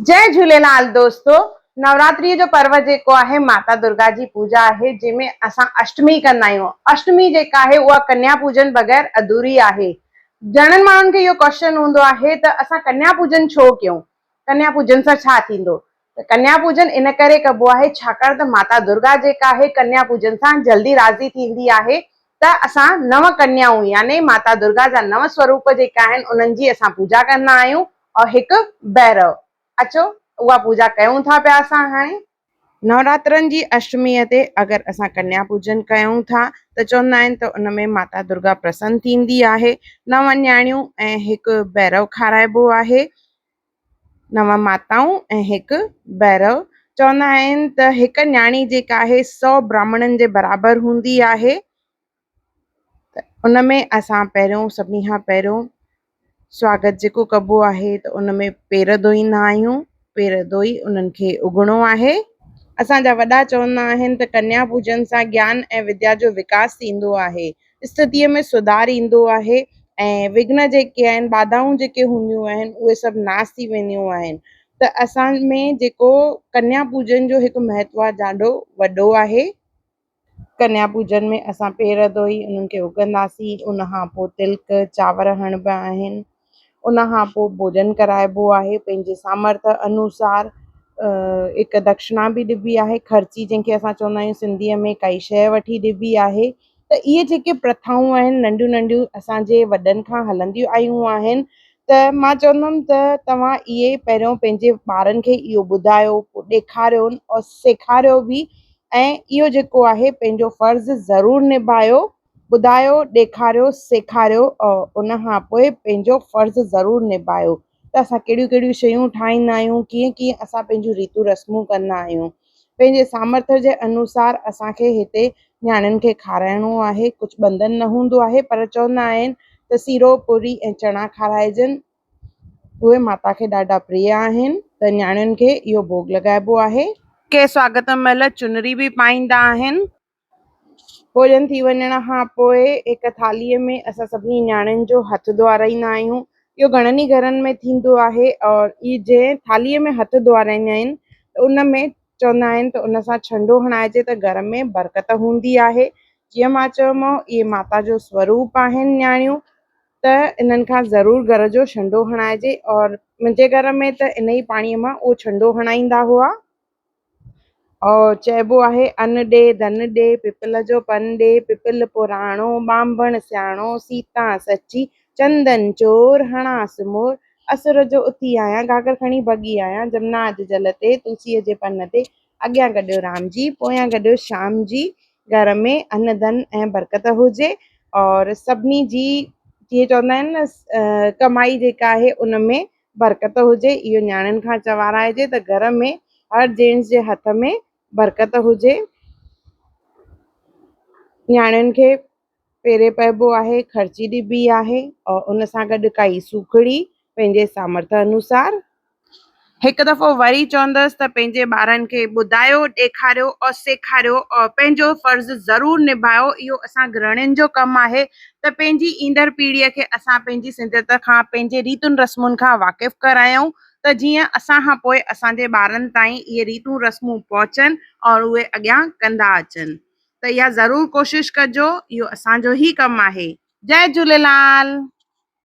جئي جهوليلال دوستو نوراتري جو پرو جيڪو آهي ماتا درگا جي پوجا آهي جنهن ۾ اسان اشٽمي ڪندا آهيون اشٽمي جيڪا آهي اها ڪنيا پوجن بغير اڌوري آهي گهڻن ماڻهن کي اهو ڪوشچن هوندو آهي ته اسان ڪنيا پوجن ڇو ڪيون ڪنيا پوجن سان ڇا ٿيندو ته ڪنيا پوجن ان ڪري ڪبو آهي ڇاڪاڻ ته ماتا درگا جيڪا آهي ڪنيا پوجن سان جلدي راضي ٿيندي آهي ته اسان نو ڪنيائون يعني ماتا درگا جا نو سوروپ جيڪا آهن انهن جي اسان پوجا ڪندا آهيون اور هڪ ڀيرو. اچو اها پوڄا ڪيون ٿا پيا اسان هاڻي. نوراترن جي اشٽميء تي اگر اسان ڪنيا پوڄن ڪيون ٿا ته چوندا آهن ته ان ۾ ماتا درگا پرسن ٿيندي آهي. نو نياڻيون ۽ هڪ ڀيرو کارائبو آهي. نو ماتائون ۽ هڪ ڀيرو. چوندا آهن ته هڪ نياڻي جيڪا آهي سو براهمڻن جي برابر هوندي آهي. ته ان ۾ اسان پهريون سڀني کان پهريون سواگت جيڪو ڪبو آهي ته ان ۾ پير ڌوئيندا آهيون پير ڌوئي انهن کي اگهڻو آهي. اسان جا وڏا چوندا آهن ته ڪنيا پوڄن سان گيان ۽ وديا جو وڪاس ٿيندو آهي، اسٿتيء ۾ سڌار ايندو آهي ۽ وگهن جيڪي آهن، باڌائون جيڪي هونديون آهن، اهي سڀ ناس ٿي وينديون آهن ته اسان ۾ جيڪو ڪنيا پوڄن جو هڪ مهتو آهي ڏاڍو وڏو آهي. ڪنيا پوڄن ۾ اسان پير ڌوئي انهن کي اگهنداسين، ان کان پوء تلڪ چانور هڻبا آهن، ان کان پوء ڀوڄن ڪرائبو آهي پنهنجي سامرٿ انوسار هڪ دڪشڻا به ڏبي آهي، خرچي جنهن کي اسان چوندا آهيون سنڌيء ۾ ڪائي شيء وٺي ڏبي آهي ته اهي جيڪي پرٿائون آهن ننڍيون ننڍيون اسان جي وڏن کان هلنديون آيون آهن ته مان چوندم ته توهان اهي پهريون پنهنجي ٻارن کي اهو ٻڌايو پوء ڏيکاريو اور سيکاريو به ۽ اهو جيڪو آهي پنهنجو فرض ضرور نڀايو، ٻڌايو، ڏيکاريو، سيکاريو ۽ ان کان پوء پنهنجو فرض ضرور نڀايو ته اسان ڪهڙيون ڪهڙيون شيون ٺاهيندا آهيون، ڪيئن ڪيئن اسان پنهنجون ريتون رسمون ڪندا آهيون. پنهنجي سامرٿ جي انوسار اسان کي هتي نياڻين کي کارائڻو آهي، ڪجهه ٻنڌن نه هوندو آهي پر چوندا آهن ته سيرو، پوري ۽ چڻا کارائجن. اهي ماتا کي ڏاڍا پريه آهن ته نياڻين کي اهو ڀوڳ لڳائبو آهي. ڪي سواگت مهل چنري به پائيندا آهن. ڀوڄن ٿي وڃڻ کان پوء هڪ ٿالهيء ۾ اسان سڀني نياڻين جو هٿ ڌوئارائيندا آهيون. اهو گهڻن ئي گهرن ۾ ٿيندو آهي اور اهي جنهن ٿالهيء ۾ هٿ ڌوئارائيندا آهن ته ان ۾ چوندا آهن ته ان سان ڇنڊو هڻائجي ته گهر ۾ برڪت هوندي آهي. جيئن مان چيومانو اهي ماتا جو سوروپ آهن نياڻيون. ته انهن کان ضرور گهر جو ڇنڊو هڻائجي اور منهنجي گهر ۾ ته ان ئي پاڻيء مان اهو ڇنڊو هڻائيندا هئا اور چئبو آهي ان ڏي ڌن ڏي پپل جو پن ڏي پپل پراڻو ٻانڀڻ سياڻو سيتا سچي چندن چور هڻانس مور اسر جو اٿي آهيان گهاگهر کڻي ڀڳي آهيان جمنا جي جل تي تلسيء جي پن تي اڳيان گڏيو رام جي پويان گڏيو شام جي گهر ۾ ان ڌن ۽ برڪت هجي اور سڀني جي جيئن چوندا آهن نه ڪمائي جيڪا آهي ان ۾ برڪت هجي اهو نياڻين کان چوارائجي ته گهر ۾ هر جينٽس جي هٿ ۾ برڪت هجي نياڻين کي پيري پئبو آهي خرچي ڏبي آهي اور ان سان گڏ ڪائي سوکڙي پنهنجي سامرٿ انوسار. هڪ دفعو وري چوندس ته پنهنجي ٻارن کي ٻڌايو، ڏيکاريو اور سيکاريو اور پنهنجو فرض ضرور نڀايو اهو اسان گرهڻين جو ڪم آهي ته پنهنجي ايندڙ پيڙهيء کي اسان پنهنجي سنڌيت کان پنهنجي ريتن رسمن کان واقف ڪرايون ته جيئن اسان کان پوء اسان جي ٻارن تائين اهي ريتون رسمون پهچن اور اهي اڳيان ڪندا اچن. ته اها ضرور ڪوشش ڪجو اهو اسان جو ئي ڪم آهي. جئي جهوليلال.